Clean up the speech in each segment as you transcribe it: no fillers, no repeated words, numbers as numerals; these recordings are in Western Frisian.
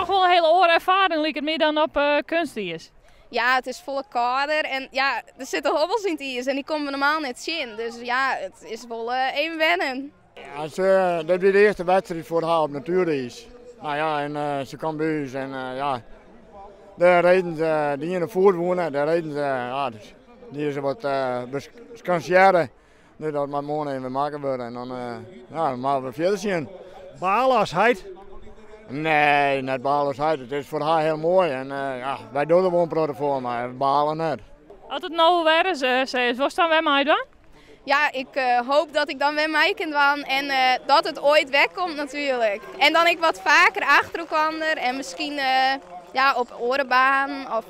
wol in hiele oare erfaring liket my dan op keunstiis. Ja, it is folle kâlder en ja, der sitte hobbels yn it iis en dy komme we normaal net tsjin. Dus ja, it is wol even wennen. Ja, se, dit wie de earste wedstriid foar har op natueriis. Nou ja, en se kaam by ús en ja, dêr reden se, de iene foet woene, dêr reden se, ja, dus dy is wat skansearre. Dus dat moat moarn even makke wurde en dan, ja, dan moatte we fierder sjen. Bale as heit? Nee, net bale as heit. It is foar har hiel moai en ja, wy dogge der wol in protte foar, mar bale net. As it no wer ris sa is, wolst dan wer meidwaan? Ja, ik hoop dat ik dan wer mei kin dwaan en dat it oait wer komt natuerlik. En dan ek wat faker achter elkander en miskien ja, op oare banen of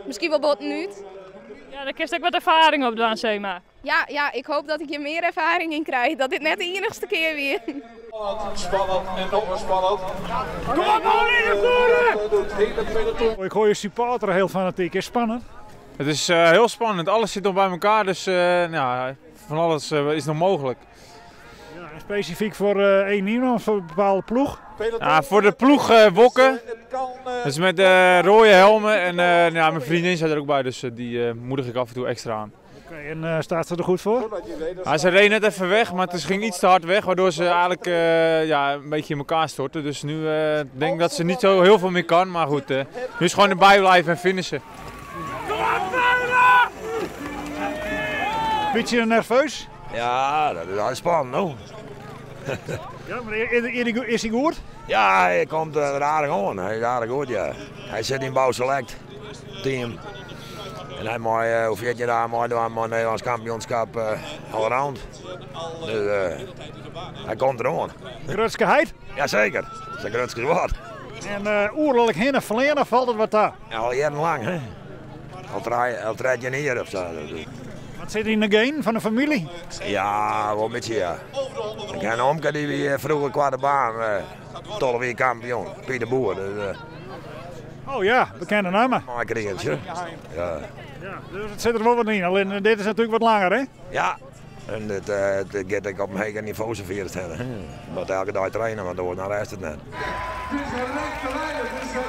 miskien wol bûtenút. Ja, dan kinst ek wat erfaring opdwaan, sis mar. Ja, ja, ik hoop dat ik hjir mear erfaring yn krij, dat dit net de iennichste kear wie. Spannend en nog eens spannend. Kom op Molly, Ik hoor je supporter heel fanatiek. Is spannend? Het is heel spannend. Alles zit nog bij elkaar, dus ja, van alles is nog mogelijk. Ja, en specifiek voor één iemand of voor een bepaalde ploech? Ja, voor de ploeg Wokke. Dus met de rode helmen en ja, mijn vriendin zit er ook bij, dus die moedig ik af en toe extra aan. Oké, en staat ze er goed voor? Ja, ze reed net even weg, maar het ging iets te hard weg, waardoor ze eigenlijk ja, een beetje in elkaar stortte. Dus nu denk ik dat ze niet zo heel veel meer kan, maar goed, nu is gewoon erbij blijven en finishen. Beetje nerveus? Ja, dat is spannend, no. Ja, maar is hij goed? Ja, hij komt er aardig aan. Hij is aardig goed, ja. Hij zit in Bouw Select team. En hij mag uh, 14 jaar meedoen met Nederlands kampioenschap allround. Dus hij komt er aan. Grutske heit? Jazeker, dat is een grutske woord. En oerlik hinne ferlerne, falt it wat ta? Ja, al jierrenlang, hè. Al 13 jaar of zo. Wat sit yn de genen fan de famylje? Ja, wol in bytsje, ja. Ik ha in omke die wie froeger koarte baan, 12 jier kampioen, Piet de Boer. Dus, oh ja, bekende namme. Mei krigentsje. Ja. Ja, dus it sit der wol wat yn. Allinnich dit is natuerlik wat langer, hè? Ja, en dit, dit giet ek op in heger nivo safier it hinne. Je moat elke dei traine, want oars dan rêst it net. Het is een rechte lijn, het is een